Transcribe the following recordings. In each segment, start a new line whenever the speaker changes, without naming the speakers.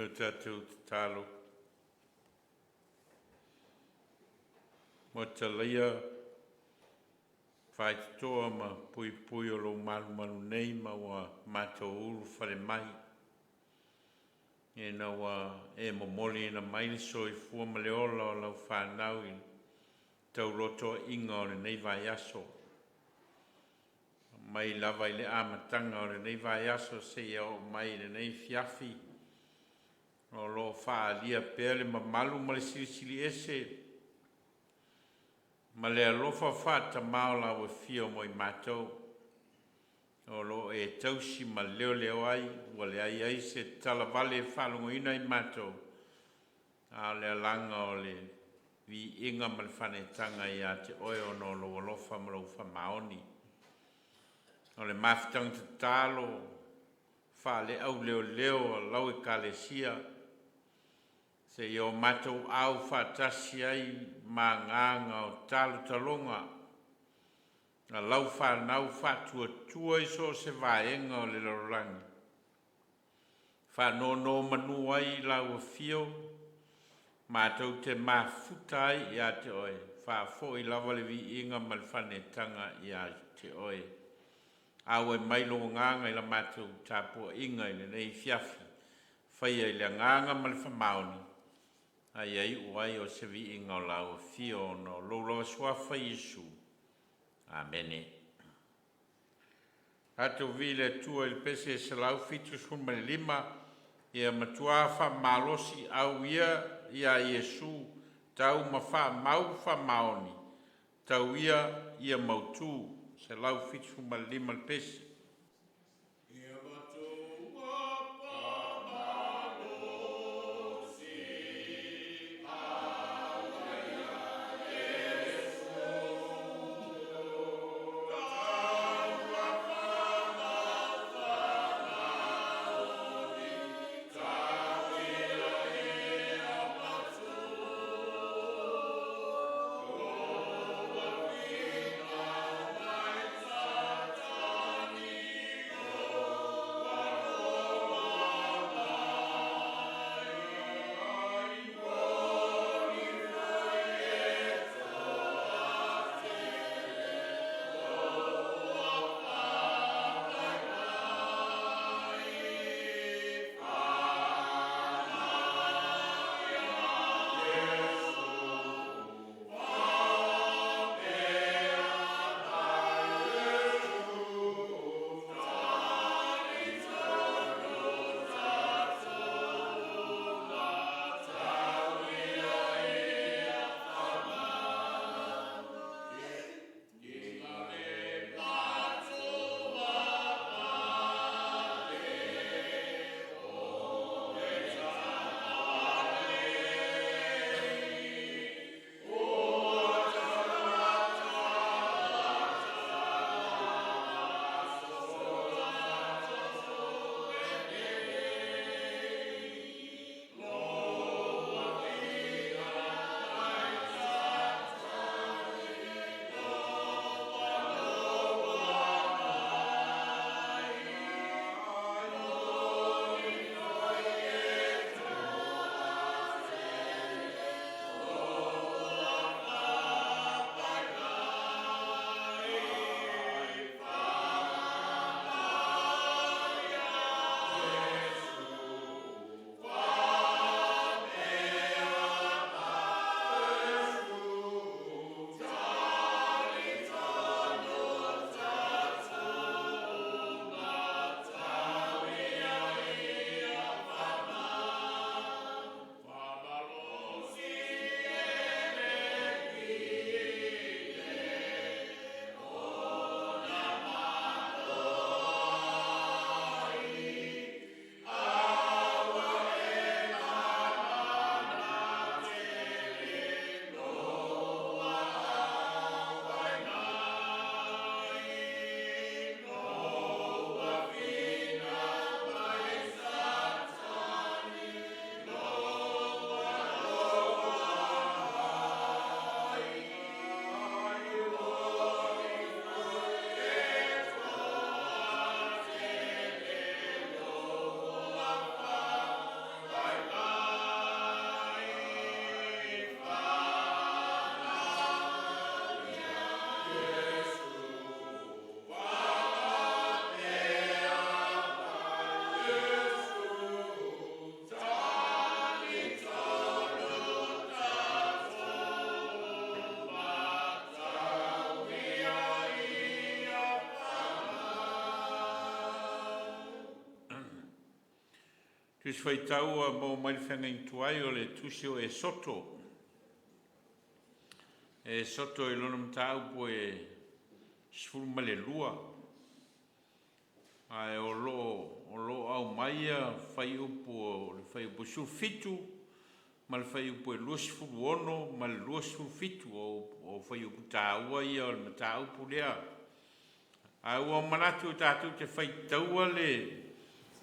O tatou tatalo, Moatalaia faitotoa ma puipui o lou malumalu nei ma ua matou ulufale mai, ina ua e momoliina mai le soifua ma le ola o lau fanau i taulotoaiga o lenei vaiaso. Mai lava i le amataga o lenei vaiaso seia oo mai i lenei afiafi, o loo faaalia pea le mamalu ma le silisili ese ma le alofa faatamã o lau afio mo i matou o loo e tausi ma leoleo ai. Ua leai ai se talavale e faalogoina i matou, a o le alaga o le viiga ma le faanetaga ia te Oe ona o lou alofa ma lou faamaoni. O le mafutaga tatalo faale-auleoleo a lau Ekalesia seia o matou au faatasi ai ma agaga o talotaloga a lau fanau faatuatua i so o se vaega o le lalolagi, faanonomanu ai i lau afio, matou te mafuta ai ia te Oe, faafoi lava le viiga ma le faanetaga ia te Oe. Auai mai lou agaga i la matou tapuaiga i lenei afiafi, faia i le agaga ma le faamaoni, a ia iu ai o se viiga o lau afio ona o lou lava Suafa Iesu. Amene. Tatou viia le Atua i le pese 175, ia matua faamalosi au ia ia Iesu tau ma faamau faamaoni, tau ia mautu. 175 le pese. Ia matua faamalosi au ia Iesu tau ma faamau faamaoni, tau ia mautu, Lou afiga mai Satani. Tusi Faitau ua maua mai le feagaiga tuai o le Tusi o Esoto. Esoto i lona mataupu e 12, ae o lo o aumai ia fuaiupu o le fuaiupu 17 ma le fuaiupu e 26 ma le 27 o fuaiupu taua ia o le mataupu lea. Ae ua manatu tatou te faitaua le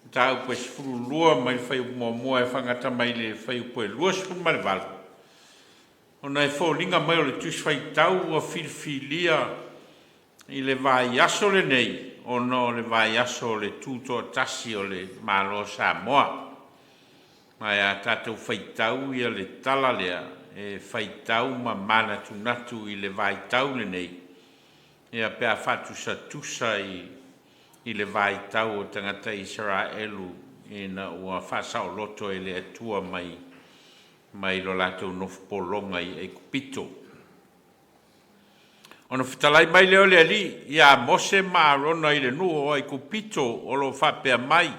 mataupu e 12 mai le fuaiupu muamua e faagata mai le fuaiupu e 28, ona e foliga mai o le tusi faitau ua filifilia i le vaiaso lenei, ona o le vaiaso o le Tutoatasi o le Malo o Samoa. Ma a tatou faitau ia le tala lea, e faitau ma manatunatu i le vaitau lenei, ia pe a faatusatusa i le vaitau o tagata Isaraelu ina ua faasaoloto e le Atua mai lo latou nofo pologa i Aikupito. Ona fetalai mai lea o le Alii ia Mose ma Arona i le nuu o Aikupito o lo o faapea mai.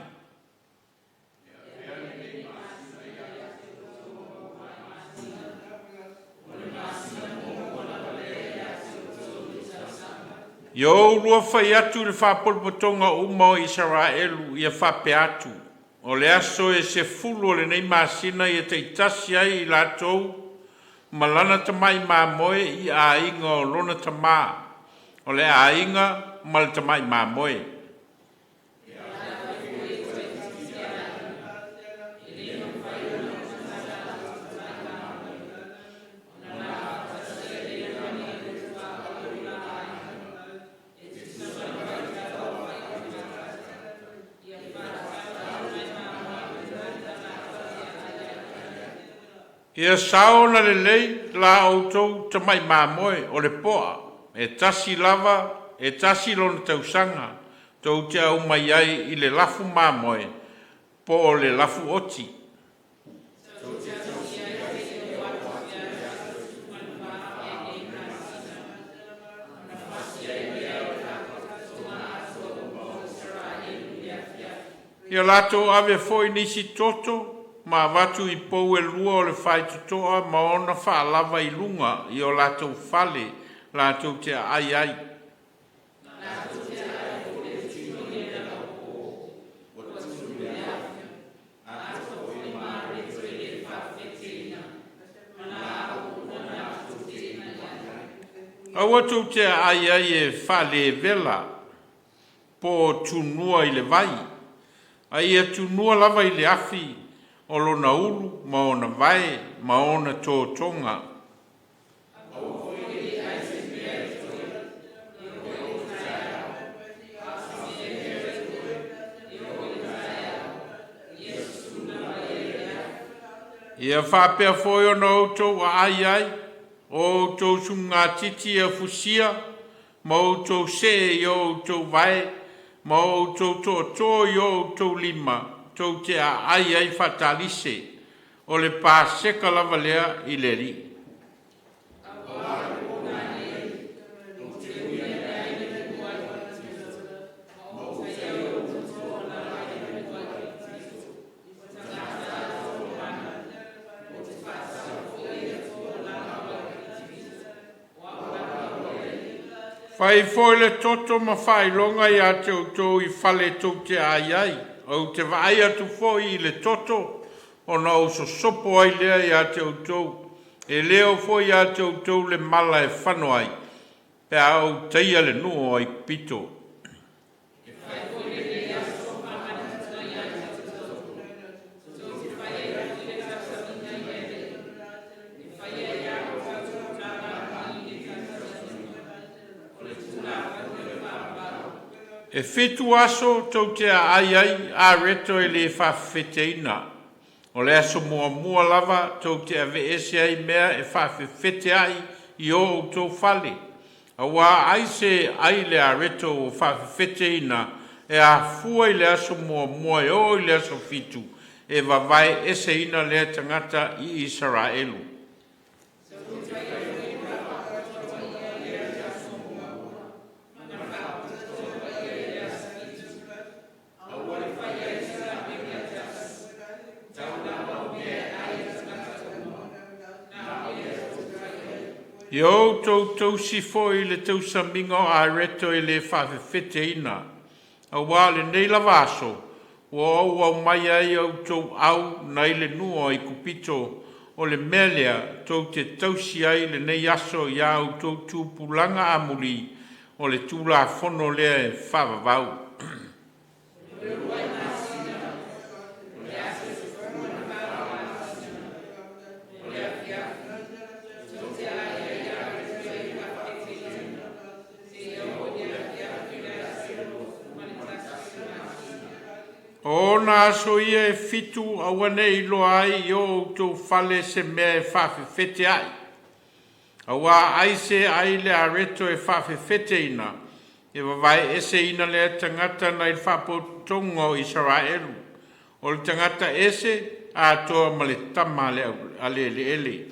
Ia oulua fai atu i le faapotopotoga uma o Isaraelu ia faapea atu: O le aso e 10 o lenei masina ia taitasi ai i latou ma lana tamai mamoe i aiga o lona tama, o le aiga ma le tamai mamoe. Ia sao ona lelei la outou tamai mamoe o le poa e tasi lava e tasi lona tausaga tou te aumai ai i le lafu mamoe po o le lafu oti. Ia latou ave foi nisi toto ma avatu i pou e lua o le faitotoa ma ona faalava i luga i o latou fale latou te aai ai. Aua tou te aai ai e faale-vela po o tunua i le vai, a ia tunua lava i le afi o lona ulu ma ona vae ma ona totoga. Ia faapea foi ona outou aai ai o outou sulugatiti ia fusia ma outou see i o outou vae ma o outou tootoo i o outou lima tou te aai ai faatalise. O le Paseka lava lea i le Alii. Fai foi le toto ma faailoga ia te outou i fale tou te aai ai. Ou te vaai atu foi i le toto ona ou sosopo ai lea ia te outou. E le oo foi ia te outou le mala e fano ai pe a ou taia le nuu o Aikupito." E fitu aso tou te aai ai areto e le faafefeteina. O le aso muamua lava tou te aveese ai mea e faafefete ai i o outou fale, auā ai se ai i le areto ua faafefeteina e afua i le aso muamua e oo i le aso fitu, e vavae eseina lea tagata i Isaraelu. Ia outou tausi foi le tausamiga o areto e le faafefeteina, auā o lenei lava aso ua ou aumaia ai a outou au mai le nuu o Aikupito. O le mea lea tou te tausi ai lenei aso ia outou tupulaga amuli. O le tulafono lea e faavavau. O ona aso ia e fitu aua ne i iloa ai i o outou fale se mea e faafefetea'i, auā a ai se e ai le areto e faafefeteina, e vavae eseina lea tagata nai le faapotopotoga o Isaraelu, o le tagata ese atoa ma le tama a le eleele.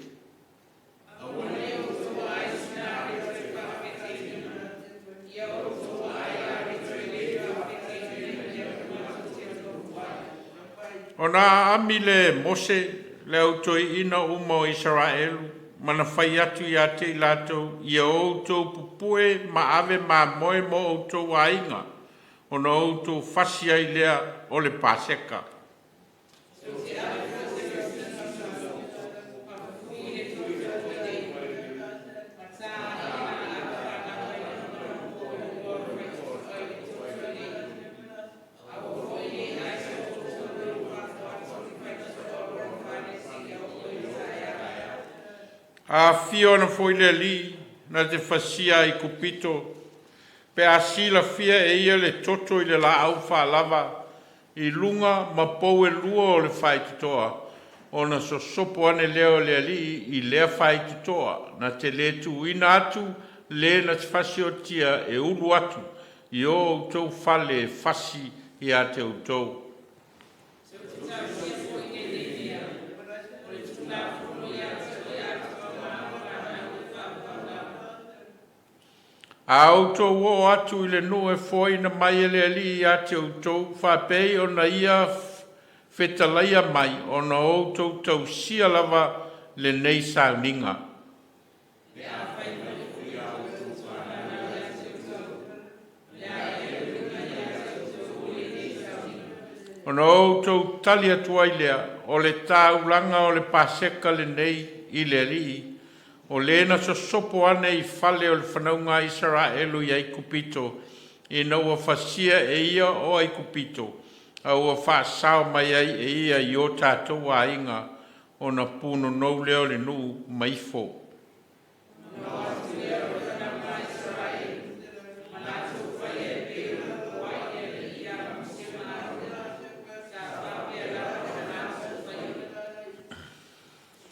Ona aami lea e Mose le au toeaina uma o Isaraelu ma na fai atu ia te i latou, “Ia outou pupue ma ave mamoe mo outou aiga ona outou fasi ai lea o le Paseka. A afio ane foi le Alii na te fasia Aikupito, pe a silafia e ia le toto i le laau faalava i luga ma pou e lua o le faitotoa, ona sosopo ane lea o le Alii i lea faitotoa na te le tuuina atu le na te fasiotia e ulu atu i o outou fale e fasi ia te outou. A outou oo atu i le nuu e foaina mai e le Alii ia te outou faapei ona ia fetalaia mai, ona outou tausia lava lenei sauniga. Ona outou tali atu ai lea, ‘O le taulaga o le Paseka lenei i le Alii, o le na sosopo ane i fale o le fanauga a Isaraelu i Aikupito, ina ua fasia e ia o Aikupito, a ua faasao mai ai e ia i o tatou aiga ona punonou lea o le nuu ma ifo.”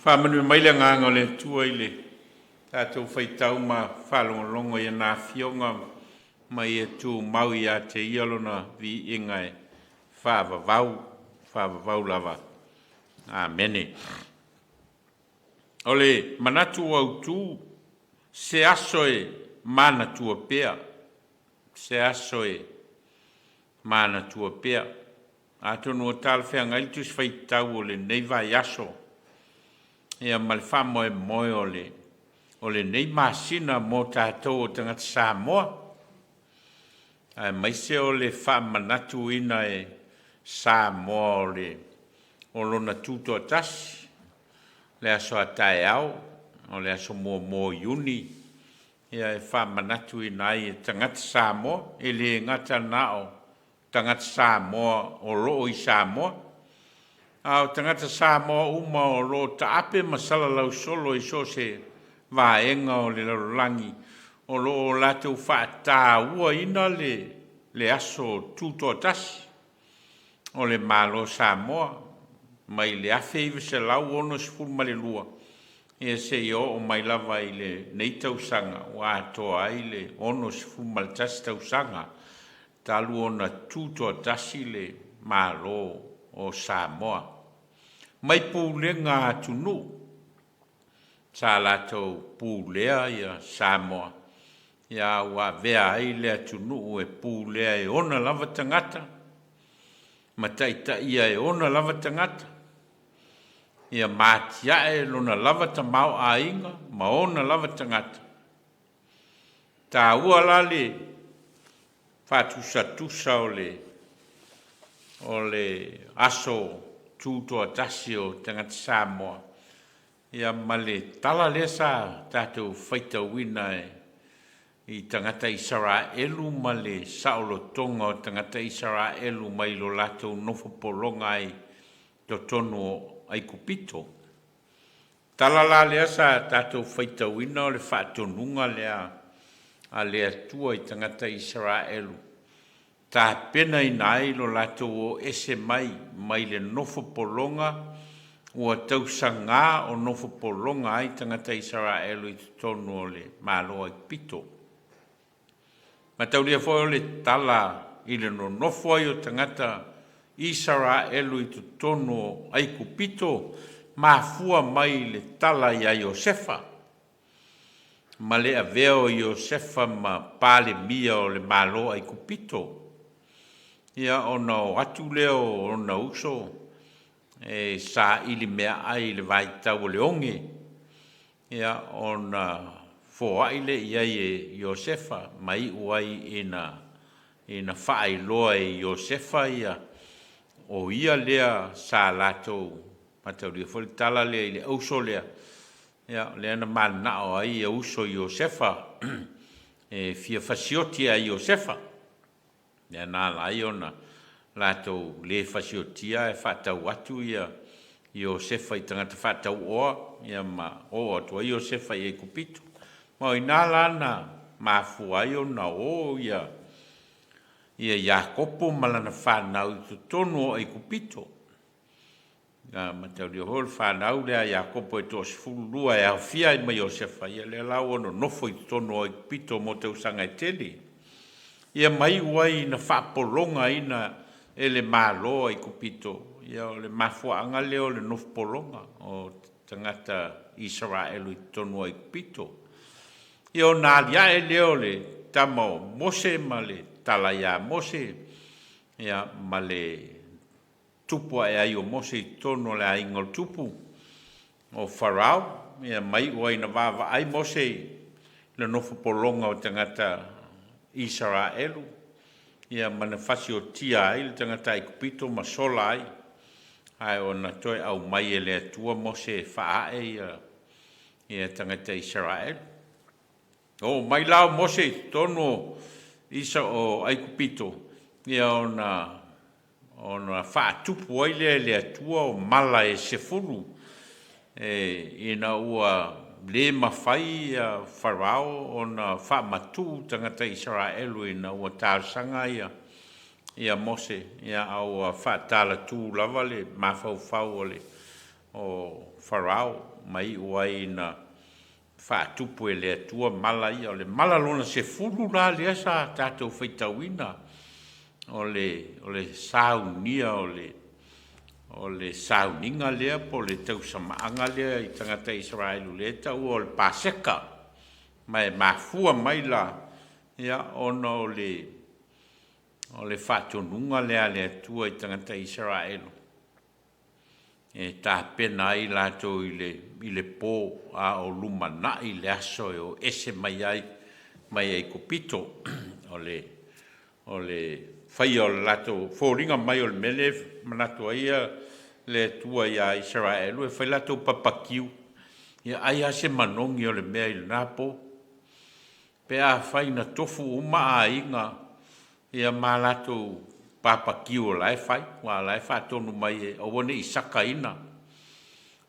Faamanuia mai le Agaga o le Atua i le tatou faitau ma faalogologo i ana Afioga ma ia tumau ia te Ia Lona viiga e faavavau, faavavau lava. Amene. O le manatu autu, se aso e manatua pea, se aso e manatua pea. Atonu ua talafeagai le tusi faitau o lenei vaiaso ma le faamoemoe o lenei masina mo tatou o tagata Samoa, aemaise o le faamanatuina e Samoa o lona tutoatasi, le aso a taeao o le aso 1 o Iuni, e faamanatuina ai e tagata Samoa, e le gata na o tagata Samoa o lo o i Samoa, a o tagata Samoa uma o lo o taape ma salalau solo i so o se vaega o le lalolagi, o lo o latou faatauaina le aso tutoatasi o le Malo o Samoa mai le 1962 seia oo mai lava i lenei tausaga ua atoa ai le 61 tausaga talu ona tutoatasi le Malo o Samoa mai pulega a atunuu sa latou pulea Samoa, a ua avea ai le atunuu e pulea e ona lava tagata ma taitaia e ona lava tagata, ia matiae lona lava tamaoaiga. ma ona lava tagata. Taua la le faatusatusa o le o le aso tutoatasi o tagata Samoa ia ma le tala lea sa tatou faitauina i tagata Isaraelu ma le saolotoga o tagata Isaraelu mai lo latou nofo pologa ai totonu o Aikupito. Tala la lea sa tatou faitauina o le faatonuga lea a le Atua i tagata Isaraelu, tapenaina ai lo latou o ese mai mai le nofo pologa ua tausagā o nofo pologa ai tagata Isaraelu i totonu o le Malo o Aikupito. Mataulia foi o le tala i le nonofo ai o tagata Isaraelu i totonu o Aikupito, mafua mai le tala ia Iosefa ma le avea o Iosefa ma Palemia o le Malo o Aikupito. Ia ona o atu lea o ona uso e saili meaai i le vaitau o le oge, ia ona foai lea i ai e Iosefa ma iu ai ina ina faailoa e Iosefa ia o ia lea sa latou mataulia foi le tala lea i le auso lea, ia lea na mananao ai ia uso i Iosefa e fia fasioti ia Iosefa. Lea na ala ai ona latou le fasiotia ae faatau atu ia Iosefa i tagata faatauoa, ia ma oo atu ai Iosefa i Aikupito. Ma o i ina la na mafua ai ona o ia Iakopo ma lana fanau i totonu o Aikupito. Na mataulia foi o le fanau lea a Iakopo e toa-12 e aofia ai ma Iosefa, ia lea la ua nonofo i totonu o Aikupito mo tausaga e tele. Ia ma iu ai ina faapologaina e le Malo o Aikupito, ia o le mafuaaga lea o le nofo pologa o tagata Isaraelu i totonu o Aikupito. Ia ona aliae lea o le tama o Mose ma le tala ia Mose, ia ma le tupu ae ai o Mose i totonu o le aiga o le tupu o Farao, ia ma iu ai ina vaavaai Mose i le nofo pologa o tagata Isaraelu, ia ma na fasiotia ai le tagata Aikupito ma sola ai, ae ona toe aumai e le Atua Mose e faaae ia ia tagata Isaraelu. Oo mai la o Mose i totonu o Isa o Aikupito, ia ona ona faatupu ai lea e le Atua o mala e 10 e, ina ua le mafai ia Farao ona faamatuu tagata Isaraelu ina ua talosaga ia ia Mose, ia a ua faatalatū lava le mafaufau o le o Farao ma iu ai ina faatupu e le Atua mala ia. O le mala lona 10 la lea sa tatou faitauina, o le o le saunia o le o le sauniga lea po o le tausamaaga lea i tagata Isaraelu lea e taua o le Paseka, ma e mafua mai la ia ona o le o le faatonuga lea a le Atua i tagata Isaraelu e tapena ai latou i le i le po a o lumanai le aso e o ese mai ai mai Aikupito. O le o le faia o le latou foliga mai o le mea lea e manatu ai le Atua iā Isaraelu e fai latou papakiu, ia ai lava se manogi o le mea i lena po pe afai na tofu uma aiga ia ma latou papakiu o la e fai, aua o la e faatonu mai e aua ne i sakaina,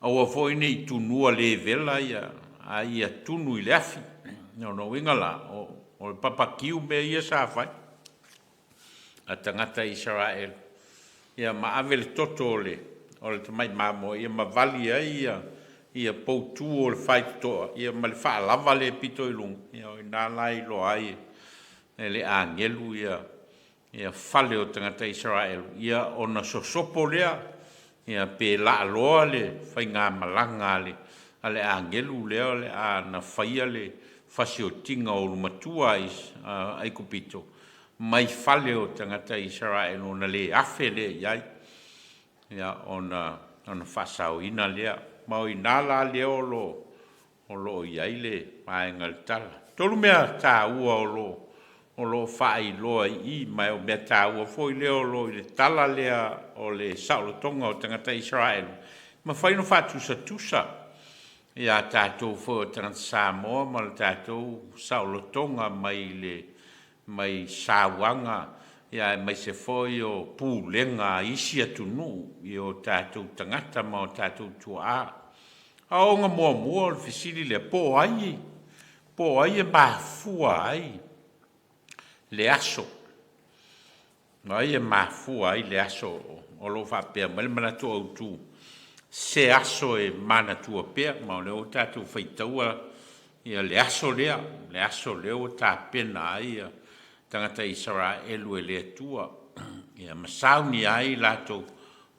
aua foi ne i tunua le vela ia a ia tunu i le afi. O lona uiga la, o le papakiu mea ia sa fai a tagata Isaraelu, ia ma ave le toto o le o le tamai mamoe ia ma vali ai ia ia poutū o le faitotoa ia ma le faalava lea e pito i luga, ia o i ina la e iloa ai e le agelu ia ia fale o tagata Isaraelu, ia ona sosopo lea ia pe laaloa le faigamalaga a le a le agelu lea o le a na faia le fasiotiga o ulumatua a Aikupito mai fale o tagata Isaraelu ona le afe lea i ai, ia ona ona faasaoina lea. Ma o i ina la lea o lo o lo o i ai le vaega o le tala. 3 mea taua o lo o faailoa i i, ma o mea taua foi lea o lo o i le tala lea o le saolotoga o tagata Isaraelu, mafai ona faatusatusa ia tatou foi o tagata Samoa ma le tatou saolotoga mai le mai sauaga ia aemaise foi o pulega a isi atunuu i o tatou tagata ma o tatou tuaa. Aoaoga muamua o le fesili lea, po o ai e mafua ai le aso? O ai e mafua ai le aso o lo o faapea mai le manatu autu, se aso e manatua pea, ma o lea ua tatou faitaua ia le aso lea, le aso lea ua tapena ai ia tagata Isaraelu e le Atua, ia ma saunia ai latou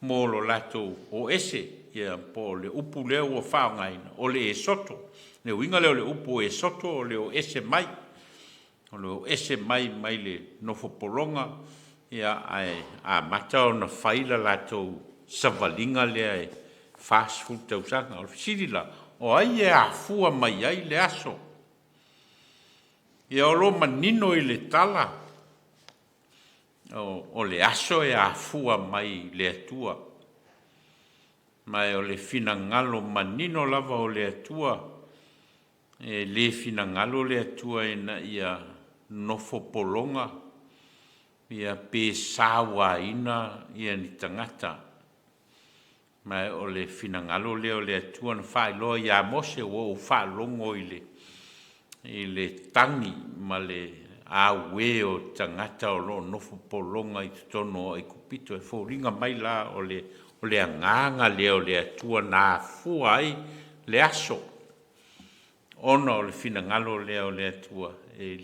mo lo latou o ese, ia po o le upu lea ua faaaogaina, o le Esoto. Le uiga lea o le upu Esoto o le o ese mai, o le o ese mai mai le nofo pologa, ia ae amata ona fai le latou savaliga lea e 40 tausaga. O le fesili la, o ai e afua mai ai le aso? Ia o lo o manino i le tala o le aso e afua mai le Atua. Ma o le finagalo manino lava o le Atua, e le finagalo le Atua ina ia nofo pologa ia pe sauaina ia ni tagata. Ma o le finagalo lea o le Atua na faailoa ia Mose, ua ou faalogo i le tagi ma le auē o tagata o lo o nofo pologa i totonu o Aikupito. E foliga mai la o le agaga lea o le Atua na afua ai le aso, ona o le finagalo lea o le Atua e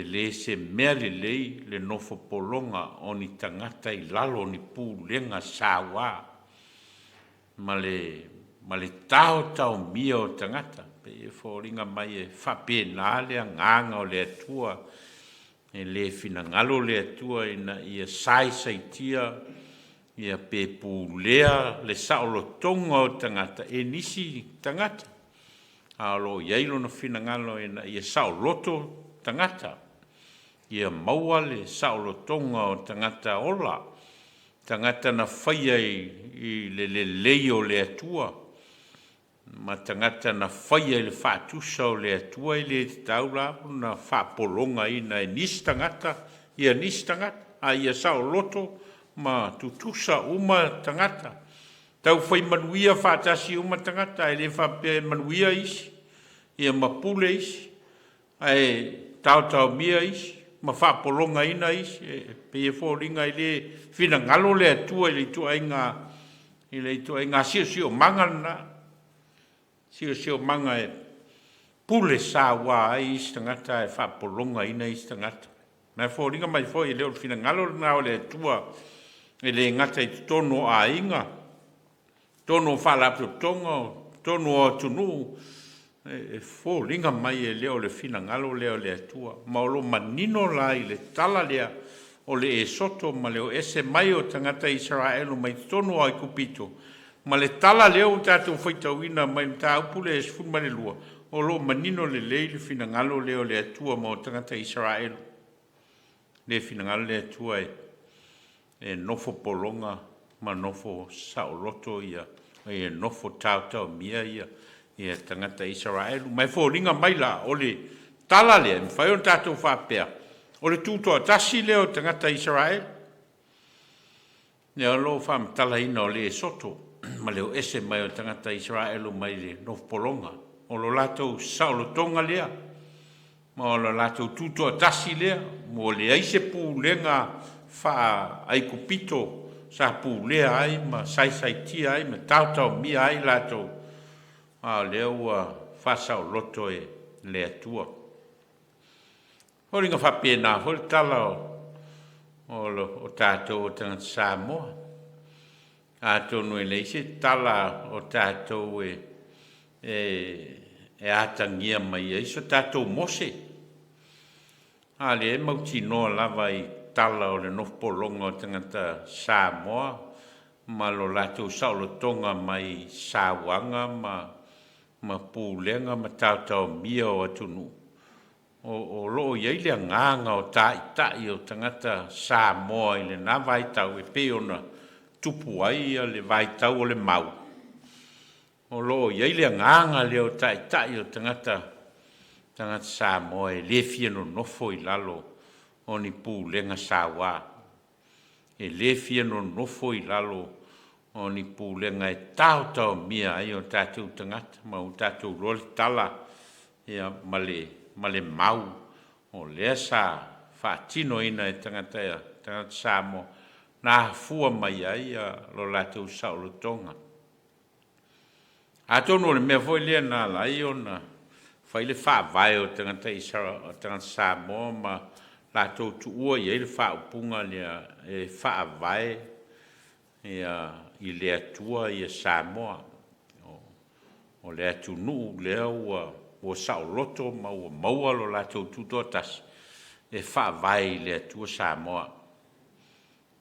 le se mea lelei le nofo pologa o ni tagata i lalo o ni pulega saua ma le taotaomia o tagata. Pei e foliga mai e faapena le agaga o le Atua, e le finagalo le Atua ina ia saisaitia ia pe pulea le saolotoga o tagata e nisi tagata, a o lo o i ai lona finagalo ina ia saoloto tagata, ia maua le saolotoga o tagata ola, tagata na faia i le lelei o le Atua, ma tagata na faia i le faatusa o le Atua, e le tatau la ona faapologaina e nisi tagata ia nisi tagata, a ia saoloto ma tutusa uma tagata, taufai manuia faatasi uma tagata, e le faapea e manuia isi ia ma pule isi ae taotaomia isi ma faapologaina isi. E pei e foliga e le finagalo le Atua i le ituaiga siosiomaga lena, siosiomaga e pule saua ai isi tagata ae faapologaina isi tagata. Ma e foliga mai foi e le o le finagalo lena o le Atua, e le gata i totonu o aiga, totonu o faalapotopotoga, totonu o atunuu, e foliga mai e le o le finagalo lea o le Atua. Ma o lo o manino la i le tala lea o le Esoto ma le o ese mai o tagata Isaraelu mai totonu o Aikupito, ma le tala lea ua tatou faitauina mai mataupu le 12, o lo o manino lelei le finagalo lea o le Atua mo tagata Isaraelu. Le finagalo le Atua e nofo pologa ma nofo saoloto ia, e nofo taotaomia ia tagata Isaraelu. Ma e foliga mai la o le tala lea e mafai ona tatou faapea, o le tutoatasi lea o tagata Isaraelu. Lea o lo o faamatalaina o le Esoto ma le o ese mai o tagata Isaraelu mai le nofo pologa, o lo latou saolotoga lea, ma o lo latou tutoatasi lea, ua leai se pulega faa-Aikupito sa pulea ai ma saisaitia ai ma taotaomia ai latou, a o lea ua faasaoloto e le Atua. Foliga faapena foi le tala o tatou o tagata Samoa. Atonu e leai se tala o tatou e atagia mai ai so tatou Mose. A lea e mautinoa lava i tala o le nofo pologa o tagata Samoa ma lo latou saolotoga mai sauaga ma ma pulega ma taotaomia o atunuu, o lo o i ai le agaga o taitai o tagata Samoa i lena vaitau e pei ona tupu ai le vaitau o le mau, o lo o i ai le agaga lea o taitai o tagata Samoa e le fia nonofo i lalo o ni pulega saua, e le fia nonofo i lalo o ni pulega e taotaomia ai o tatou tagata, ma ua tatou iloa le tala ia ma le mau o lea sa faatinoina e tagata Samoa na afua mai ai lo latou saolotoga. Atonu o le mea foi lea na ala ai ona fai le faavae o tagata Samoa ma latou tuua i ai le faaupuga lea e faavae i le Atua Samoa. O le atunuu lea ua saoloto ma ua maua lo latou tutoatasi e faavae i le Atua Samoa.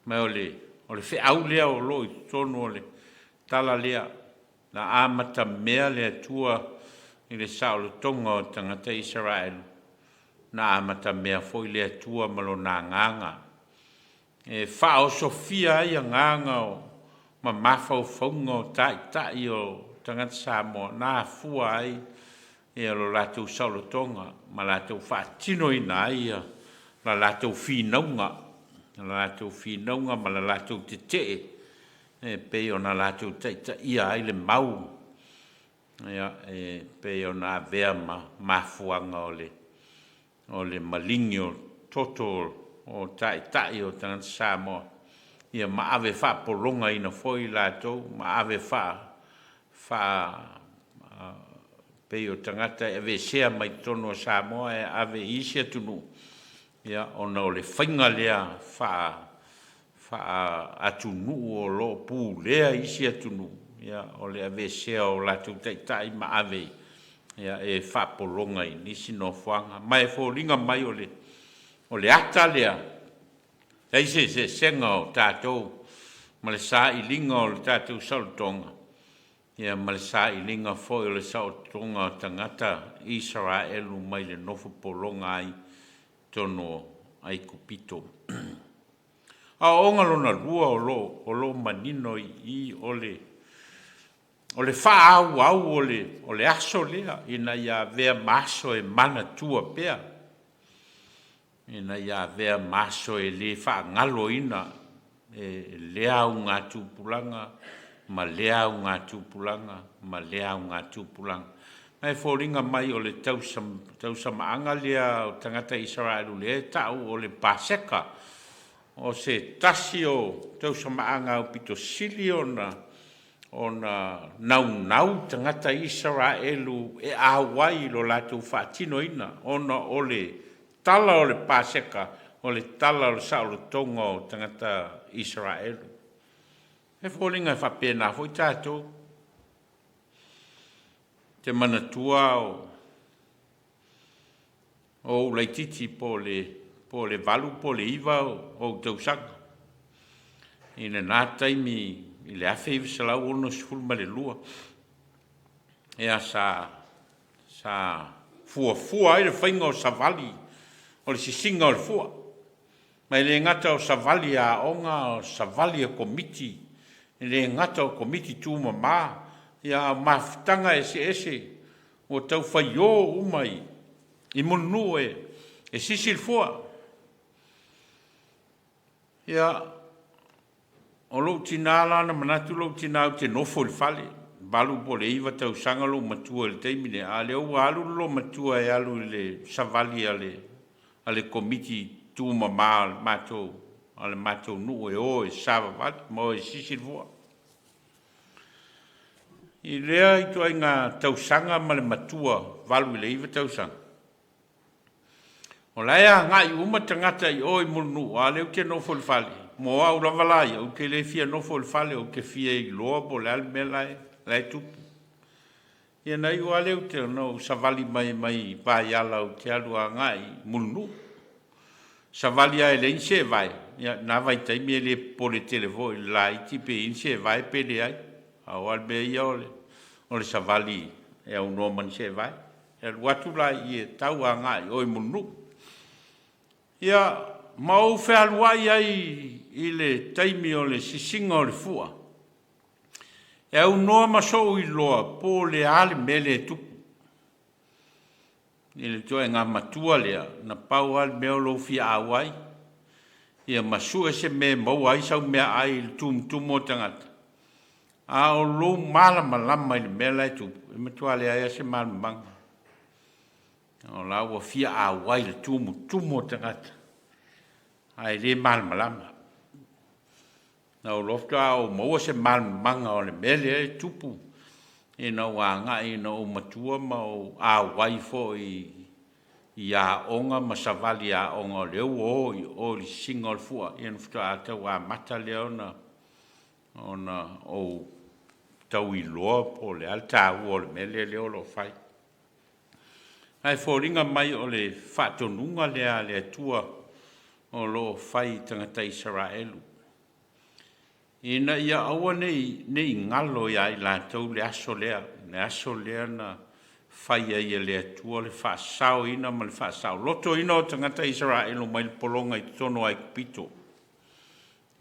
Ma o le feau lea o lo o i totonu o le tala lea, na amatamea le Atua i le saolotoga o tagata Isaraelu, na amatamea foi le Atua ma Lona agaga e faaosofia ai agaga o ma mafaufauga o taitai o tagata Samoa na afua ai lo latou saolotoga ma latou faatinoina ai la latou finauga, ma la latou tetee e pei ona latou taitaia ai le mau e pei ona avea ma mafuaaga o le maligi o toto o taitai o tagata Samoa, ia ma ave faapologaina foi latou ma ave pei o tagata e aveesea mai totonu o Samoa e ave i isi atunuu, ona o le faiga lea faaatunuu o lo o pulea isi atunuu, o le aveesea o latou taitai ma ave e faapologa i nisi nofoaga. Ma e foliga mai o le ata lea, leai se eseesega o tatou ma le sailiga o le tatou saolotoga, ia ma le sailiga foi o le saolotoga o tagata Isaraelu mai le nofo pologa ai i totonu o Aikupito. Aoaoga lona lua o lo o manino i i, o le faaauau o le aso lea ina ia avea ma aso e manatua pea, ina ia avea ma aso e le faagaloina e lea augatupulaga ma lea augatupulaga ma lea augatupulaga. Ma e foliga mai o le tausamaaga lea o tagata Isaraelu lea e tau o le Paseka, o se tasi o tausamaaga aupito sili ona naunau tagata Isaraelu e auai i lo latou faatinoina, ona o le tala o le Paseka, o le tala o le saolotoga o tagata Isaraelu. E foliga e faapena foi tatou, te manatua o ou laititi po o le 8 po o le 9 ou tausaga i lena taimi i le 1962, ia sa fuafua ai le faiga o savali o le sisiga o le fua. Ma e le gata o savali a aoga, o savali a Komiti, e le gata o Komiti Tumama, ia a o mafutaga eseese ua tau faio uma i Mulinuu e sisi le fua. Ia, o lou tina la na manatu lou tina ou te nofo i le fale, 8 po o le 9 tausaga lou matua i le taimi lea, a o lea ua alu le loomatua e alu i le savali a le Komiti Tumama a le matou nuu e o e savavali ma o e sisi le fua. I lea ituaiga tausaga ma le matua 8 i le 9 tausaga, o la e agai uma tagata i o i Mulinuu, a o lea ou te nofo i le fale. Mo au lava la ia, ou te le fia nofo i le fale, ou te fia iloa po o le a le mea la e tupu. Ia na iu lava lea ona ou savali mai mai Vaiala ou te alu agai i Mulinuu. Savali lava e leai ni seevae, ia na vaitaimi e le popole tele foi i le laiti pe i ai ni seevae pe leai. Pau lava le mea ia o le savali e aunoa ma ni seevae. E alu atu la i i e tau agai i o i Mulinuu. Ia, ma ou fealuai ai i le taimi o le sisiga o le fua, e aunoa ma so'u iloa po o le a le mea lea e tupu i le ituaiga matua lea, na pau lava le mea o lou fia auai, ia ma sue se mea e maua ai sau meaai i le tumutumu o tagata, a o lou malamalama i le mea la e tupu, e matua leai lava se malamalamaga. O la ua fia auai i le tumutumu o tagata ae le malamalama. Na ou iloa faatoa ou maua se malamalamaga o le mea lea e tupu ina ua agai ina ou matua ma ou auai foi i aoga ma savali aoga o lea ua o i o i le sisiga o le fua, ia ona faatoa tau amata lea ona ou tau iloa po o le a le taua o le mea lea o lo o fai. Ae foliga mai o le faatonuga lea a le Atua o lo o fai i tagata Isaraelu, ina ia aua ne i galo ia i latou le aso lea, le aso lea na fai ai e le Atua le faasaoina ma le faasaolotoina o tagata Isaraelu mai le pologa i totonu o Aikupito.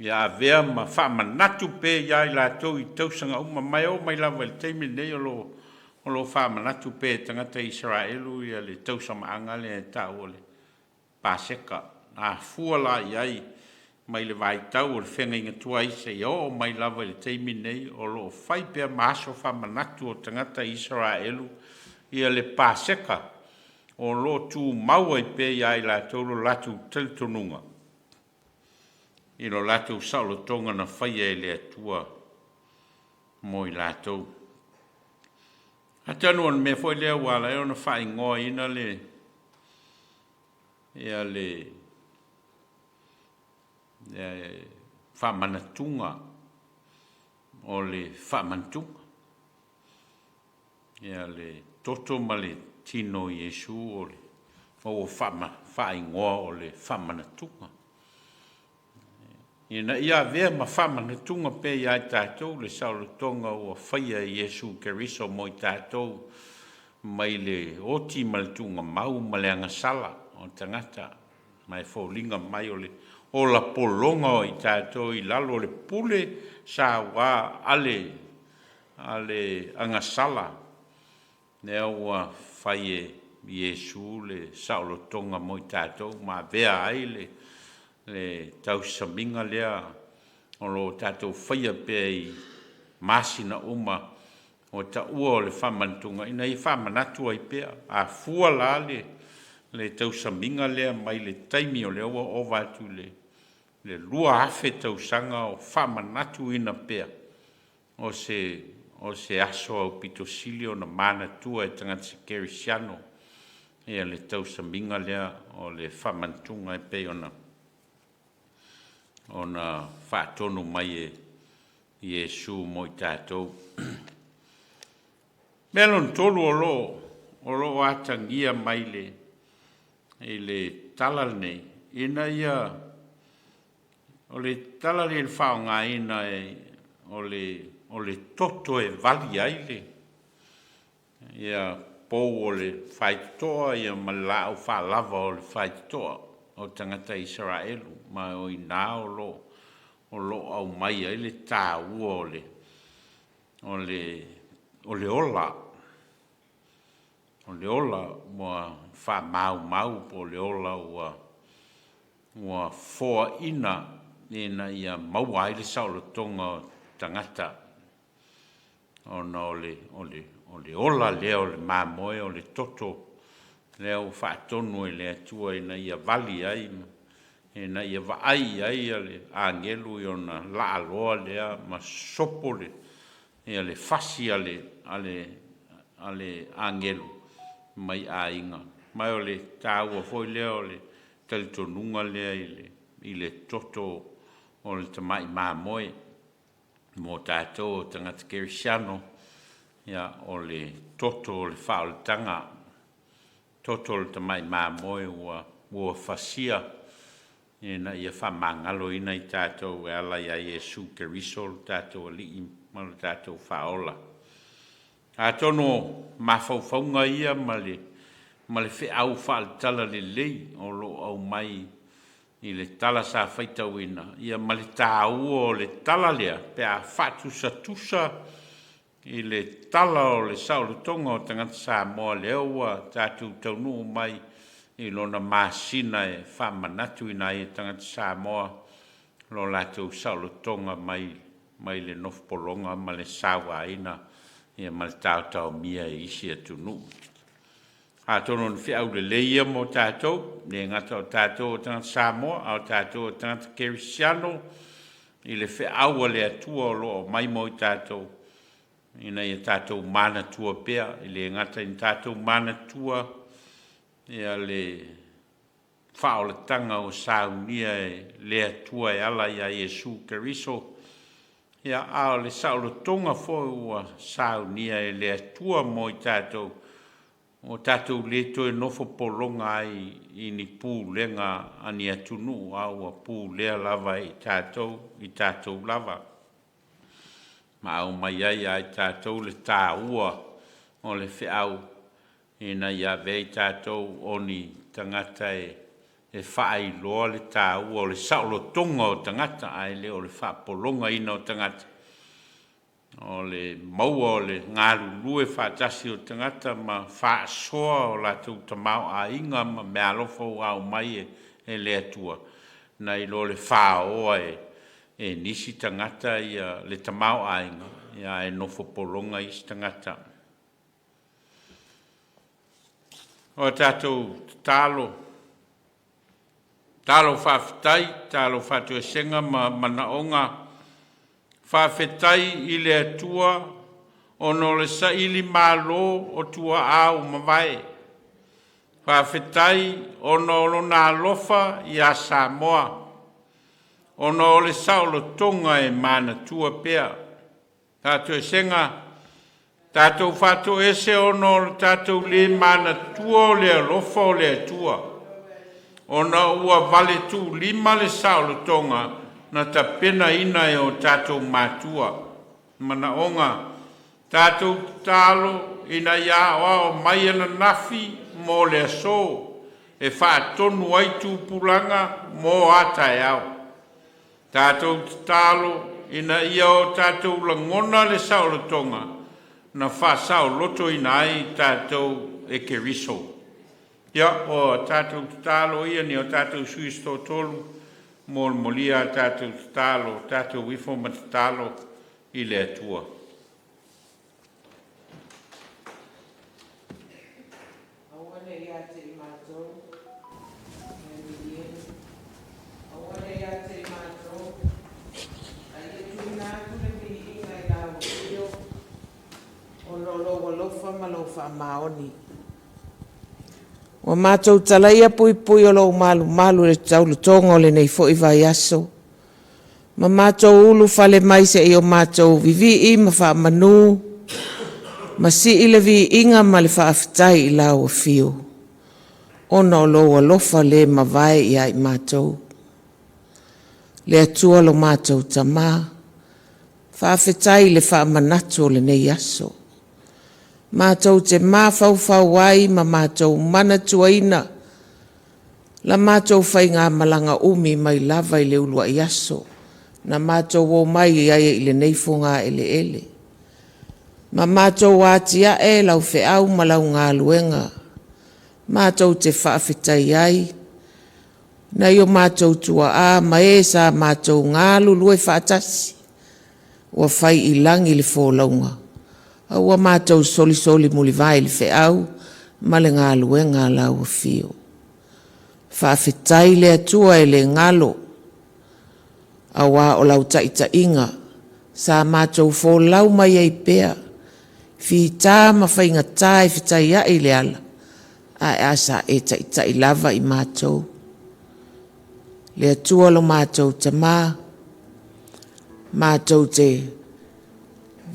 Ia avea ma faamanatu pea ia i latou i tausaga uma, ma e oo mai lava i le taimi lenei o lo o faamanatu pea e tagata Isaraelu ia le tausamaaga lea e taua o le Paseka. A fua la i ai mai le vaitau o le feagaiga tuai seia oo mai lava i le taimi lenei, o lo o fai pea ma aso faamanatu o tagata Isaraelu ia le Paseka, o lo o tumau ai pea ia i latou lo latou talitonuga i lo latou saolotoga na faia e le Atua mo i latou. Atonu o le mea foi lea ua ala ai ona faaigoaina le ia le faamanatuga o le faamanatuga, ia le toto ma le tino o Iesu o le ma ua faaigoa o le faamanatuga, ina ia avea ma faamanatuga pea ia i tatou le saolotoga ua faia e Iesu Keriso mo i tatou mai le oti ma le tuugamau ma le agasala o tagata, ma e foliga mai o le ola pologa o i tatou i lalo o le pule saua a le agasala, lea ua fai e Iesu le saolotoga mo i tatou ma avea ai le tausamiga lea o lo o tatou faia pea i masina uma ua taua o le faamanatuga, ina ia faamanatu ai pea. A fua la le tausamiga lea mai le taimi o lea ua ova atu i le 2000 tausaga o faamanatuina pea, o se aso aupito sili ona manatua e tagata kerisiano ia le tausamiga lea o le faamanatuga e pei ona faatonu mai e Iesu mo i tatou. Mea lona tolu o lo o atagia mai i le tala lenei, ina ia o le tala lea i le faaaogaina o le toto e vali ai le ia pou o le faitotoa ia ma le laau faalava o le faitotoa o tagata Isaraelu, ma o i ina o lo o aumai ai le taua o le ola, o le ola ua faamaumau po o le ola ua foaina ina ia maua ai le saolotoga o tagata, ona o le ola lea o le mamoe o le toto lea ua faatonu e le Atua ina ia vali ai, ina ia vaai ai le agelu i ona laaloa lea ma sopo le fasi a le agelu mai aiga. Ma o le taua foi lea o le talitonuga lea i le toto o le tamai mamoe mo tatou o tagata kerisiano, ia o le toto o le faaolataga, toto o le tamai mamoe ua fasia ina ia faamagaloina i tatou e ala ia Iesu Keriso lo tatou Alii ma lo tatou Faaola. Atonu o mafaufauga ia ma le ma le feau faale-talalelei o lo o aumai i le tala sa faitauina, ia ma le taua o le tala lea pe a faatusatusa i le tala o le saolotoga o tagata Samoa lea ua tatou taunuu mai i lona masina e faamanatuina ai e tagata Samoa lo latou saolotoga mai mai le nofopologa ma le sauaina ia ma le taotaomia e isi atunuu. Atonu o ni feau lelei ia mo tatou, e le gata o tatou o tagata Samoa, a o tatou o tagata kerisiano i le feau a le Atua o lo o aumai mo i tatou, ina ia tatou manatua pea, e le gata ina tatou manatua ia le faaolataga ua saunia e le Atua e ala ia Iesu Keriso, ia, a o le saolotoga foi ua saunia e le Atua mo i tatou, ua tatou le toe nofo pologa ai i ni pulega a ni atunuu, a ua pulea lava e i tatou, i tatou lava. Ma aumai ai ia i tatou le taua o le feau ina ia avea i tatou o ni tagata e faailoa le taua o le saolotoga o tagata, ae le o le faapologaina o tagata. O le maua o le galulue faatasi o tagata ma faasoa o latou tamaoaiga ma meaalofa ua aumai e le Atua, nai lo le faoa e nisi tagata ia le tamaoaiga, ae nofo pologa isi tagata. O a tatou tatalo, tatalo faafetai, tatalo faatoesega ma manaoga. Faafetai i le Atua ona o le sailimalo o tuaa ua mavae. Faafetai ona o Lona alofa ia Samoa, ona o le saolotoga e manatua pea. Faatoesega, tatou faatoese ona o le tatou le manatua o le alofa o le Atua, ona ua valetuulima le saolotoga na tapenaina e o tatou matua. Manaoga, tatou tatalo ina ia aoao mai ananafi mo le aso e faatonu ai tupulaga mo a taeao. Tatou tatalo ina ia o tatou lagona le saolotoga na faasaolotoina ai tatou e Keriso. Ia, o tatou tatalo ia, ni o tatou sui usufono se toatolu, molimoloo a tatou tatalo, tatou ifo ma tatalo i le Atua.
Aua ne i ia te i matou, aua ne i ia te i matou, a ia tuuina atu le viiga i lau Afio, ona o lou alofa ma lou faamaoni. Ua matou talaia puipui o lou malumalu i le tauletoga o lenei foi vaiaso, ma matou ulufale mai seia o matou vivii ma faamanu ma sii le viiga ma le faafetai i lau Afio, ona o lou alofa le mavae ia i matou. Le Atua lo matou Tama, faafetai i le faamanatu o lenei aso. Matou te mafaufau ai ma matou manatuaina la matou faigamalaga umi mai lava i le uluai aso na matou omai ai i lenei fogaeleele, ma matou atiae lau feau ma lau galuega matou te faafetai ai nai o matou tuaa ma e sa matou galulue faatasi ua fai i lagi le folauga, a ua matou solisoli mulivae i le feau ma le galuega a lau Afio. Faafetai le Atua e le galo, aua o lau taitaiga sa matou folau mai ai pea, fita ma faigata e fetaiai le ala, ae a sa e taitai lava i matou. Le Atua lo matou Tama, matou te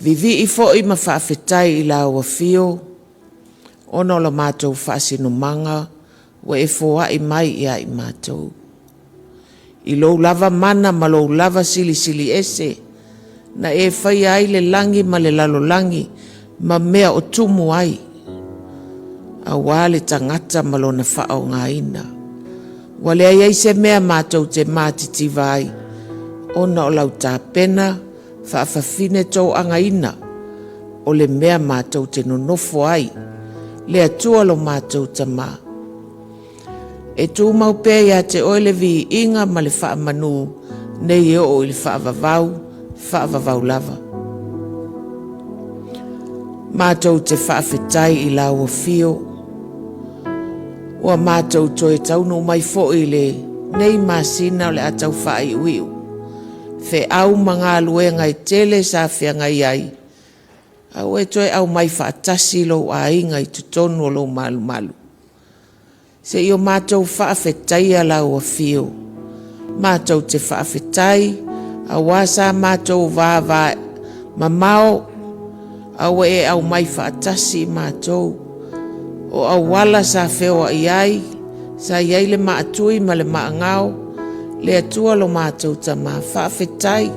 vivii foi ma faafetai i lau Afio ona o lo matou faasinomaga ua e foai mai ia i matou. I lou lava mana ma lou lava silisili ese na e faia ai le lagi ma le lalolagi. ma mea o tumu ai, auā le tagata ma lona faaaogaina. Ua leai ai se mea matou te matitiva ai, ona o lau tapena faafafine toagaina o le mea matou te nonofo ai, le Atua lo matou Tamā. E tumau pea ia te oe le viiga ma le faamanū nei e oo i le faavavau, faavavau lava. Matou te faafetai i lau afio, ua matou toe taunuu mai foi i lenei masina o le a tau faaiuiu, feau ma galuega e tele sa feagai ai, a ua e toe aumai faatasi lou aiga i totonu o lou malumalu. Se i o matou faafetaia lau afio, matou te faafetai auā sa matou vavamamao, a ua e aumai faatasi i matou. O auala sa feoai ai, sa i ai le maatui ma le maagao, le Atua lo matou Tamā, faafetai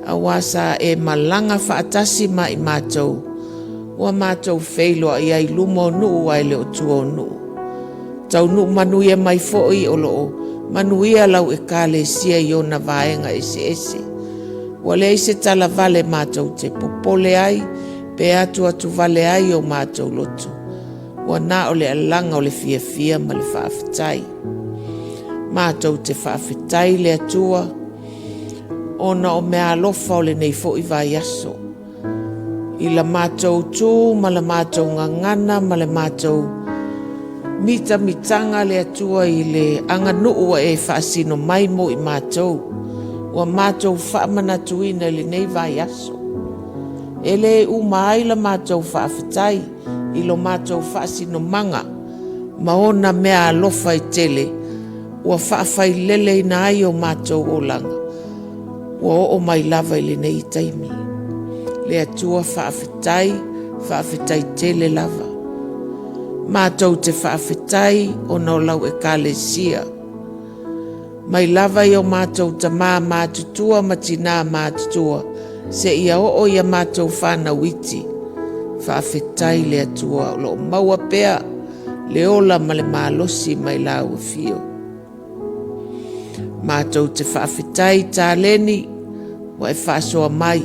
auā sa e malaga faatasi ma i matou, ua matou feiloai ai i luma o nuu ae le o tua o nuu. Taunuu manuia mai foi o lo o manuia lau Ekalesia i ona vaega eseese. Ua leai se talavale matou te popole ai pe atuatuvale ai o matou loto, ua na o le alaga o le fiafia ma le faafetai. Matou te faafetai le Atua ona o meaalofa o lenei foi vaiaso. I la matou tu ma la matou gagana ma le matou mitamitaga le Atua i le aganuu ua e faasino mai mo i matou, ua matou faamanatuina i lenei vaiaso. E le uma ai la matou faafetai i lo matou faasinomaga ma ona meaalofa e tele ua faafaileleina ai o matou olaga, ua oo mai lava i lenei taimi. Le Atua faafetai, faafetai tele lava. Matou te faafetai ona o lau Ekalesia, mai lava i o matou tamā matutua ma tinā matutua seia oo ia matou fanau iti. Faafetai le Atua o lo o maua pea le ola ma le malosi mai lau afio. Matou te faafetai i taleni ua e faasoa mai,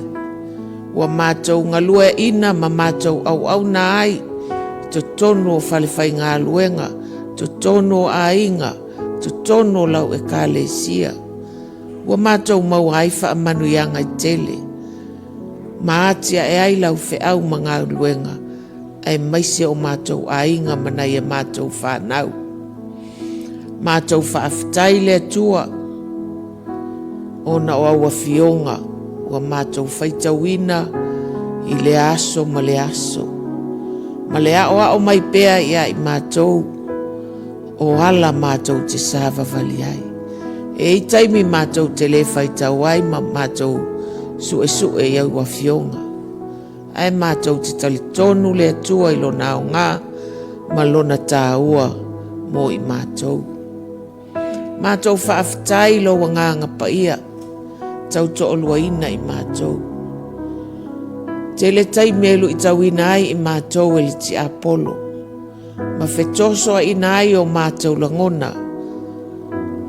ua matou galueaiina ma matou auauna ai i totonu o falefaigaluega, totonu o aiga, totonu o lau Ekalesia. Ua matou maua ai faamanuiaga e tele ma atiae ai lau feau ma galuega, aemaise o matou aiga ma nai a matou fanau. Matou faafetai le Atua ona o au afioga ua matou faitauina i lea aso ma lea aso, ma le aoao mai pea ia i matou o ala matou te savavali ai. E i ai taimi matou te le faitau ai ma matou suesue i au afioga, ae matou te talitonu le Atua i lona aoga ma lona taua mo i matou. Matou faafetai i lou Agaga Paia tautoaluaina i matou. Tele taimi e luitauina ai i matou e le tiapolo ma fetosoaina ai o matou lagona,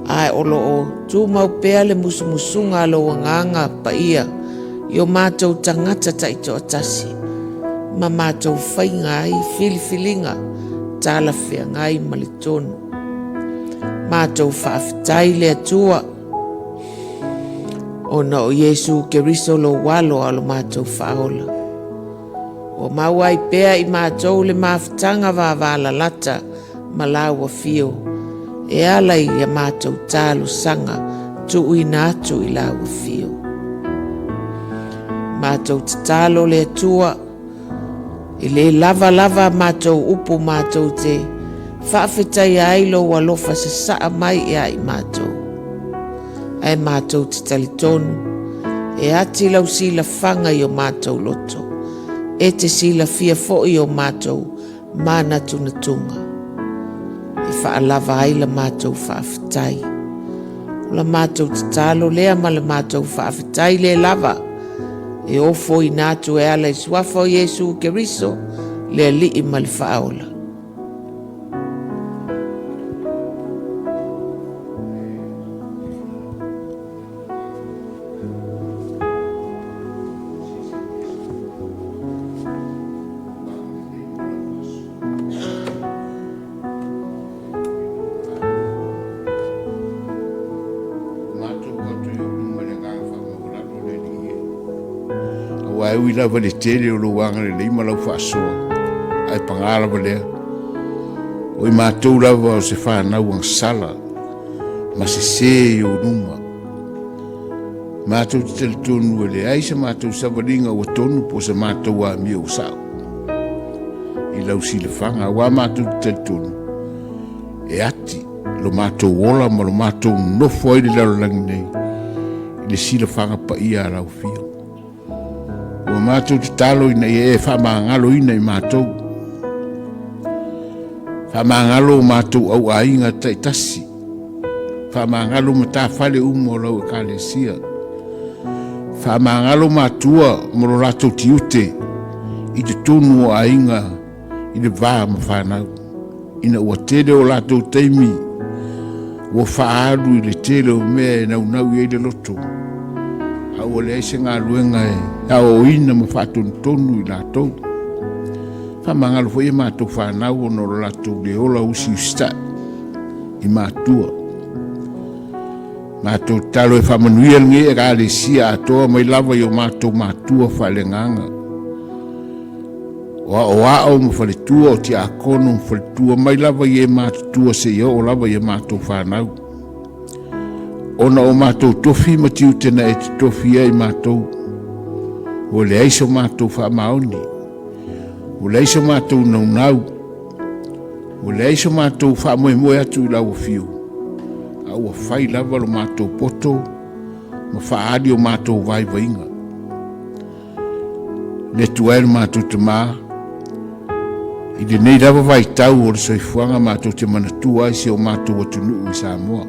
ae o lo o tumau pea le musumusuga a lou Agaga Paia i o matou tagata taitoatasi ma matou faiga ai filifiliga talafeagai ma le tonu. Matou faafetai le Atua ona o Iesu Keriso lou alo a lo matou faaola. Ua maua ai pea i matou le mafutaga vavalalata ma lau afio e ala i a matou talosaga tuuina atu i lau afio. Matou tatalo le Atua, e le lava lava a matou upu matou te faafetaia ai lou alofa sasaa mai ia i matou. Ae matou te talitonu e ati lau silafaga i o matou loto, e te silafia foi o matou manatunatuga e faalava ai la matou faafetai. O la matou tatalo lea ma le matou faafetai le lava. e ofoina atu e ala i Suafa o Iesu Keriso, le Alii ma le Faaola.
Matou atu i ou luma i le agaga faamaualalo le Alii e. Aua e ui lava i le tele o lou agalelei ma lau faasoa, ae paga lava lea, o i matou lava o se fanau agasala ma sese i ou luma. Matou te talitonu e leai se matou savaliga ua tonu po o se matou amio ua sao i lau silafaga, aua matou te talitonu e ati lo matou ola ma lo matou nofo ai i le lalolagi nei i le silafaga paia a lau Afio. Ua matou tatalo ina ia e faamagaloina i matou, faamagalo o matou auaiga taitasi, faamagalo matafale uma o lau Ekalesia, faamagalo matua ma lo latou tiute i totonu o aiga i le va ma fanau, ina ua tele o latou taimi ua faaalu i le tele o mea e naunau i ai le loto, a ua leai se galuega e aoaoina ma faatonutonu i latou. Faamagalo foi e matou fanau ona o lo latou le ola usiusitai i matua. Matou tatalo e faamanuia lenei Ekalesia atoa mai lava i o matou matua faaleagaga, o aoao ma faletua, o tiakono ma faletua, mai lava i e matutua seia oo lava i a matou fanau. Ona o matou tofi ma tiute na e totofi ai matou, ua leai so matou faamaoni, ua leai so matou naunau, ua leai so matou faamoemoe atu i lau afio, a ua fai lava lo matou poto ma faaali o matou vaivaiga. Le Atua e lo matou Tamā, i lenei lava vaitau o le soifuaga matou te manatua ai si o matou atunuu i Samoa.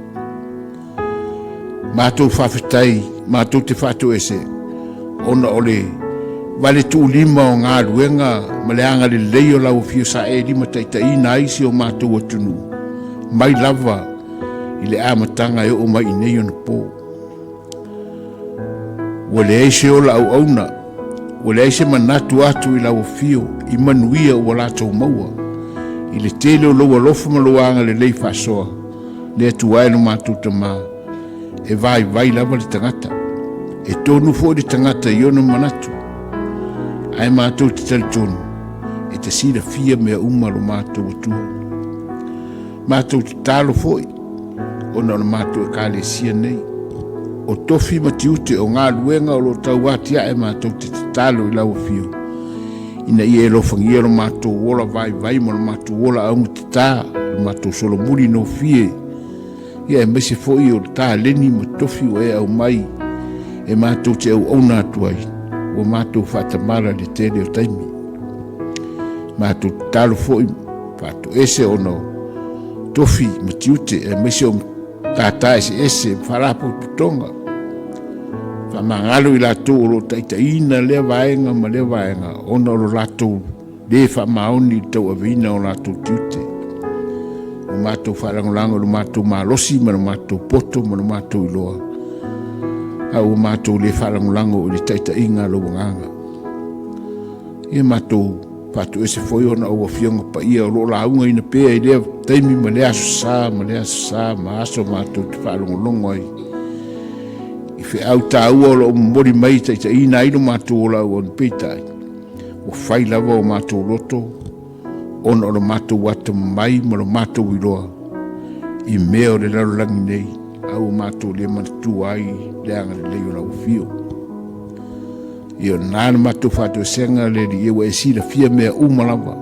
Matou faafetai, matou te faatoese ona o le vale tuulima o galuega ma le agalelei o lau afio sa e limataitaiina ai si o matou atunuu mai lava i le amataga e oo mai i nei ona po. Ua leai se ola auauna, ua leai se manatu atu i lau afio i manuia ua latou maua i le tele o lou alofa ma lou agalelei faasoa. Le Atua e lo matou Tamā, e vaivai lava le tagata, e tonu foi le tagata i ona manatu, ae matou te talitonu e te silafia mea uma lo matou Atua. Matou tatalo foi ona o le matou Ekalesia nei, o tofi ma tiute o galuega o lo o tau atiae matou te tatalo i lau afio, ina ia e alofagia lo matou ola vaivai ma lo matou ola augatata, lo matou solomuli nofie, ia aemaise foi o le taleni ma tofi ua e aumai e matou te auauna atu ai, ua matou faatamala i le tele o taimi. Matou tatalo foi faatoese ona o tofi ma tiute aemaise o matata eseese ma faalapotopotoga. Faamagalo i latou o lo o taitaiina lea vaega ma lea vaega ona o lo latou le faamaoni i le tauaveina o latou tiute. Ua matou faalagolago i lo matou malosi ma lo matou poto ma lo matou iloa, a ua matou le faalagolago i le taitaiga a lou Agaga. Ia matou faatoese foi ona o Afioga Paia o lo o laugaina pea i lea taimi ma lea aso sa ma lea aso sa ma aso matou te faalogologo ai i feau taua o lo o momoli mai e taitaiina ai lo matou ola auauna. Peitai, ua fai lava o matou loto ona o lo matou atamamai ma lo matou iloa i mea o le lalolagi nei, a ua matou le manatua ai le agalelei o lau afio. Ia na le matou faatoesega le Alii ua e silafia mea uma lava.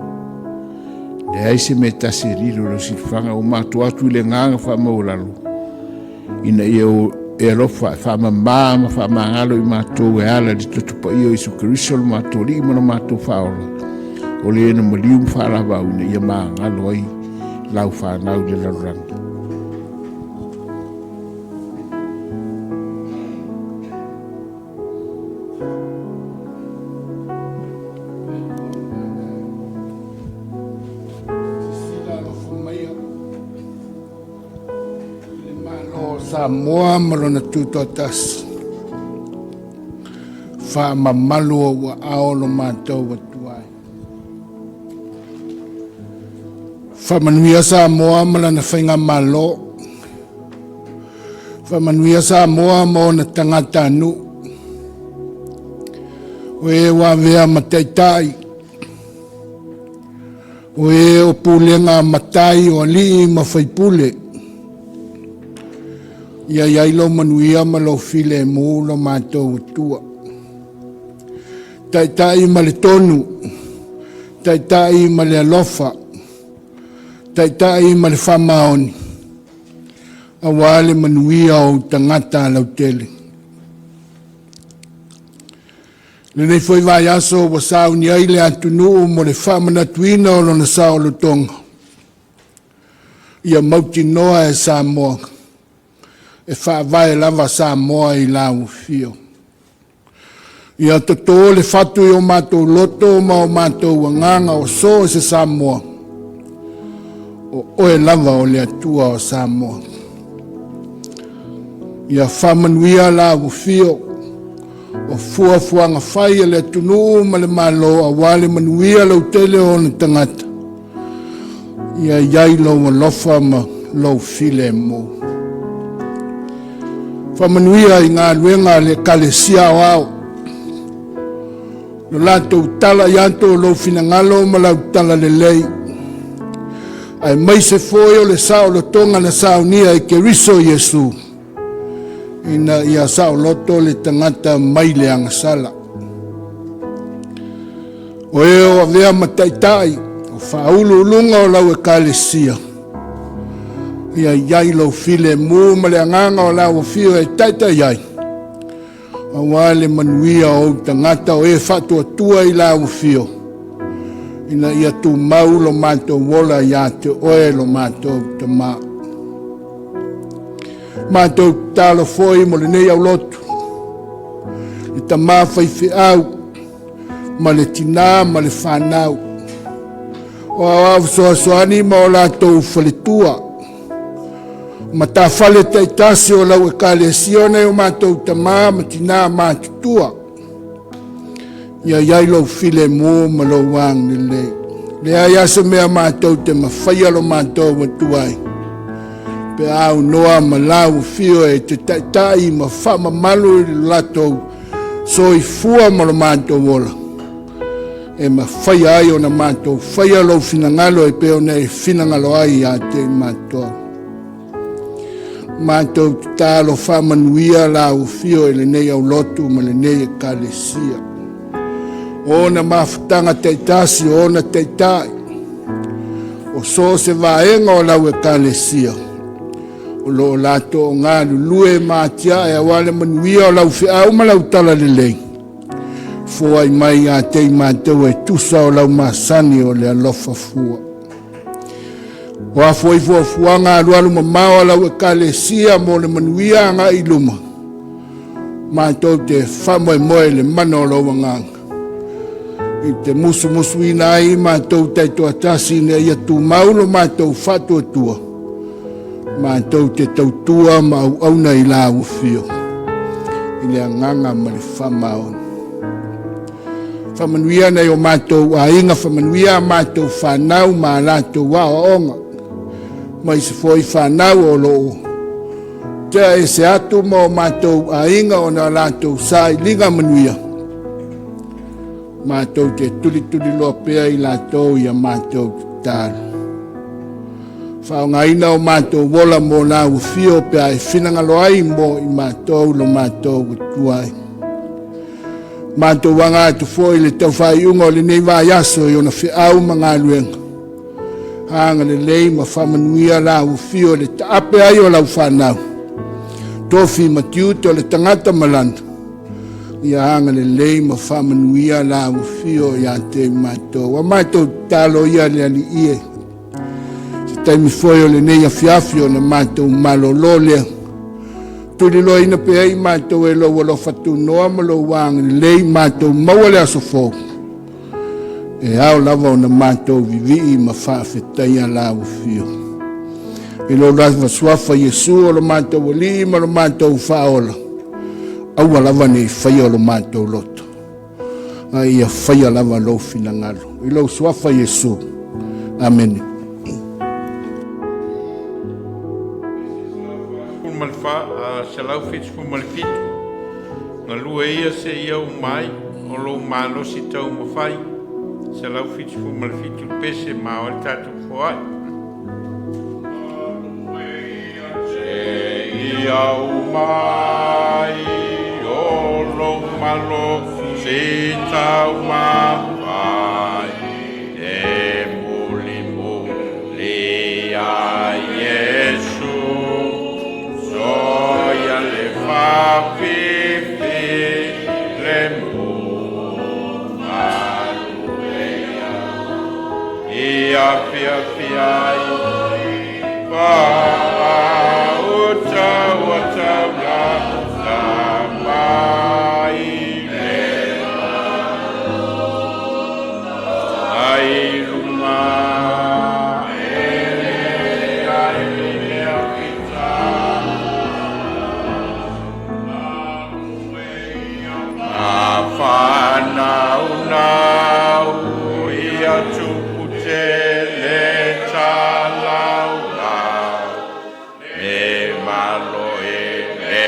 Leai se mea tasi e lilo i lau silafaga, ua matou atu i le agaga faamaualalo ina ia e alofa e faamama ma faamagalo i matou e ala i le toto paia o Iesu Keriso lo matou Alii ma lo matou Faaola, o le na maliu ma faalavau ina ia magalo ai lau fanau i le lalolagi.
Samoa ma lona tutoatasi, faamamalu ou aao lo matou Atua e. Faamanuia Samoa ma lana faigamalo. Faamanuia Samoa ma ona tagatanuu. O e ua avea ma taitai, o e o pulega a matai o alii ma faipule, ia i ai lou manuia ma lou filemu lo matou Atua. Taitai ma le tonu, taitai ma le alofa, taitai ma le faamaoni, aua le manuia o ou tagata lautele. Lenei foi vaiaso ua sauni ai le atunuu mo le faamanatuina o lona saolotoga, ia mautinoa e Samoa e faavae lava Samoa i lau afio. Ia totō le fatu i o matou loto ma o matou agaga o so o se Samoa, o oe lava o le Atua o Samoa. Ia faamanuia lau afio o fuafuaga fai a le atunuu ma le Malo aua le manuia lautele o ona tagata, ia i ai lou alofa ma lou filemu. Faamanuia i galuega a le Ekalesia Aoao, lo latou tala i ato o lou finagalo ma lau talalelei, aemaise foi o le saolotoga na saunia e Keriso Iesu, ina ia saoloto le tagata mai le agasala. O e o avea ma taitai o faauluuluga o lau Ekalesia, ia i ai lou filemu ma le agaga o lau afio e taitai ai, aua le manuia o ou tagata o e faatuatua i lau afio, ina ia tumau lo matou ola ia te oe lo matou Tamā. Matou tatalo foi mo lenei aulotu, le tamā faifeau ma le tinā ma le fanau, o aoao fesoasoani ma o latou faletua, matafale taitasi o lau Ekalesia o nai o matou tamā ma tinā matutua, ia i ai lou filemu ma lou agalelei. Leai lava se mea matou te mafaia lo matou atu ai, pe a aunoa ma lau afio e te taitai ma faamamalu i le latou soifua ma lo matou ola, e mafaia ai ona matou faia lou finagalo e pei ona e finagalo ai ia te i matou. Matou tatalo faamanuia lau afio i lenei aulotu ma lenei Ekalesia. O ona mafutaga taitasi, o ona taitai, o so o se vaega o lau Ekalesia, o lo o latou galulue ma atiae aua le manuia o lau feau ma lau talalelei, foai mai ia te i matou e tusa o lau masani o le alofa fua. O a foi fuafuaga alualu mamao a lau Ekalesia mo le manuia agai i luma, matou te faamoemoe i le mana o lou agaga, i te musumusuina ai matou taitoatasi ina ia tumau lo matou faatuatua, matou te tautua ma auauna i lau afio, i le agaga ma le faamaoni. Faamanuia nai o matou aiga, faamanuia a matou fanau ma a latou aoaoga, ma isi foi fanau o lo o tea ese atu ma o matou aiga ona a latou sailiga manuia. Matou te tulituliloa pea i latou i a matou tatalo. Faaaogaina o matou ola mo lau afio pe a e finagalo ai mo i matou lo matou Atua e. Matou aga atu foi i le taufaaiuga o lenei vaiaso i ona feau ma galuega. Agalelei ma faamanuia lau afio i le taape ai o lau fanau. Tofi ma tiute o le tagata ma lana. Ia agalelei ma faamanuia lau afio ia te i matou. A matou tatalo ia le Alii e. Se taimi foi o lenei afiafi ona matou malolo lea. Tuliloaina pea i matou e lou alofa tunoa ma lou agalelei, matou maua le aso fou. E ao lava ona matou vivii ma faafetaia lau afio. I lou lava suafa Iesu o lo matou Alii ma lo matou Faaola, aua lava ne i faia lo matou loto, a ia faia lava lou finagalo. I lou suafa Iesu. Amene.
177, Galue ia seia uma ai o lou malosi taumafai. 177 le pese ma ao ai le tatou foai. Seia uma ai o lou malosi taumafai e mulimuli ia Iesu soia le faafifi lemu galue ia ia fiafia ai faauta ua taulata mai le ai luga e leai ni mea fita. A faanaunau ia tupu tele talaulau me malo e le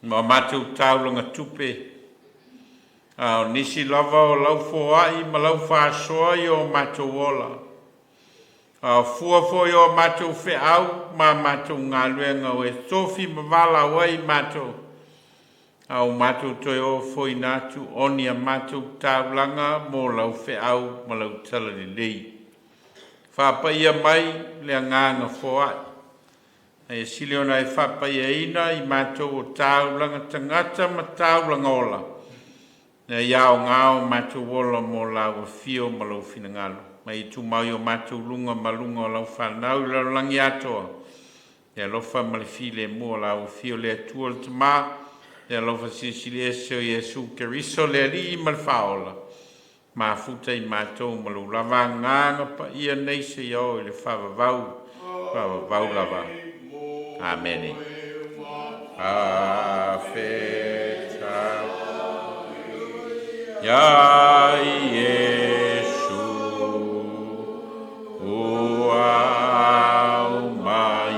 Ma matou taulaga tupe, a o nisi lava o lau foai ma lau faasoa i o matou ola, a o fua foi o a matou feau ma a matou galuega ua e tofi ma valaau ai matou, a ua matou toe ofoina atu o ni a matou taulaga mo lau feau ma lau talalelei. Faapaia mai le agaga foai. Ae sili ona e faapaiaina i matou o taulaga tagata ma taulaga ola, ina ia aoga o matou ola mo lau afio ma lou finagalo. Ma ia tumau i o matou luga ma luga o lau fanau i le lalolagi atoa, le alofa ma le filemu o lau afio le Atua le Tamā, le alofa silisili ese o Iesu Keriso le Alii ma le Faaola, mafuta i matou ma lou lava agaga paia nei seia oo i le faavavau, faavavau lava. Amene. Faafetai ia Iesu ua aumai.